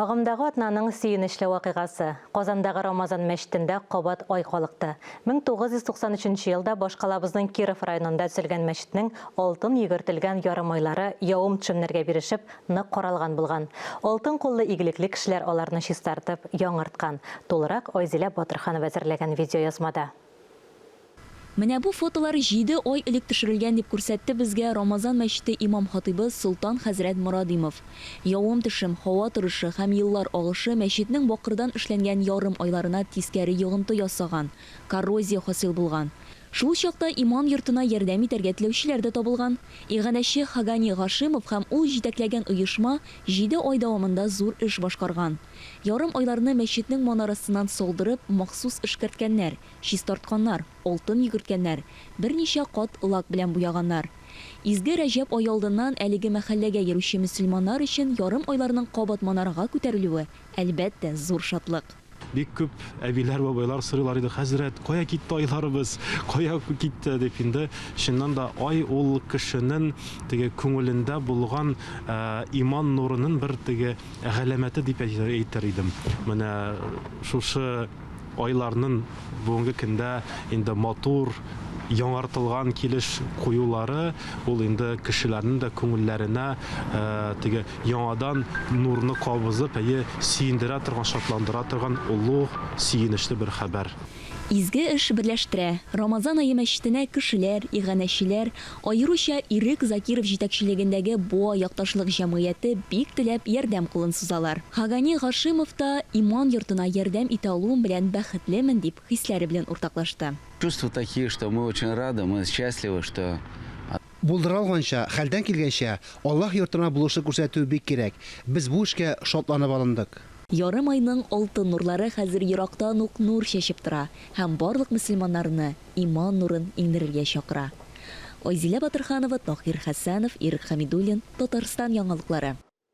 Агымдагы атнаның сөенечле вакыйгасы, Казандагы Рамазан мәчетендә кабат ай калыкты. 1993 нче елда башкалабызның Киров районында төзелгән мәчетнең алтын йөгертелгән ярымайлары явым-төшемнәргә бирешеп, нык каралган булган. Алтын куллы игелекле кешеләр аларны чистартып, яңарткан. Тулырак Айзилә Батырханова әзерләгән видеоязмада. Менә бу фотолар җиде ай элек төшерелгән, дип күрсәтте безгә Рамазан мәчете имам-хатыйбы Солтан хәзрәт Морадыймов. Явым-төшем, һава торышы һәм еллар агышы мәчетнең бакырдан эшләнгән ярым айларына тискәре йогынты ясаган, коррозия хасил булган. Шул чакта иман йортына ярдәм итәргә теләүчеләр дә табылган. Иганәче Хагани Гашимов һәм ул җитәкләгән оешма җиде ай дәвамында зур эш башкарган. Ярым айларны мәчетнең манарасыннан салдырып, махсус эшкәрткәннәр. Чистартканнар, алтын йөгерткәннәр, берничә кат лак белән буяганнар. Изге Рәҗәб ае алдыннан әлеге мәхәлләгә йөрүче мөселманнар өчен ярым айларның кабат манарага күтәрелүе, әлбәттә, зур шатлык. Бик күп әбиләр, бабайлар сорыйлар иде, хәзрәт, кая китте айларыбыз, кая китте, дип инде. Чыннан да, ай ул кешенең теге күңелендә булган иман нурының бер теге галәмәте дип әйтер идем. Менә шушы Айларның бүгенге көндә инде матур, яңартылган килеш куюлары, ул инде кешеләрнең дә күңелләренә теге яңадан нурны кабызып, әйе, сөендерә торган, шатландыра торган олуг, сөенечле бер хәбәр. Изге эш берләштерә. Рамазан ае мәчетенә кешеләр, иганәчеләр, аеруча Ирек Закиров җитәкчелегендәге Буа якташлык җәмгыяте бик теләп ярдәм кулын сузалар. Хагани Гашимов та иман йортына ярдәм итә алуым белән бәхетлемен, дип хисләре белән уртаклашты. Чувства такие, что мы очень рады, мы счастливы, что. Булдыра алганча, хәлдән килгәнчә, Аллаһ йортына булышлык күрсәтү бик кирәк. Без бу эшкә шатланып алындык. Ярым айның алтын нурлары хәзер ерактан ук нур чәчеп тора һәм барлык мөселманнарны иман нурын иңдерергә чакыра. Айзилә Батырханова, Таһир Хәсәнов, Ирек Хәмидуллин, Татарстан яңалыклары.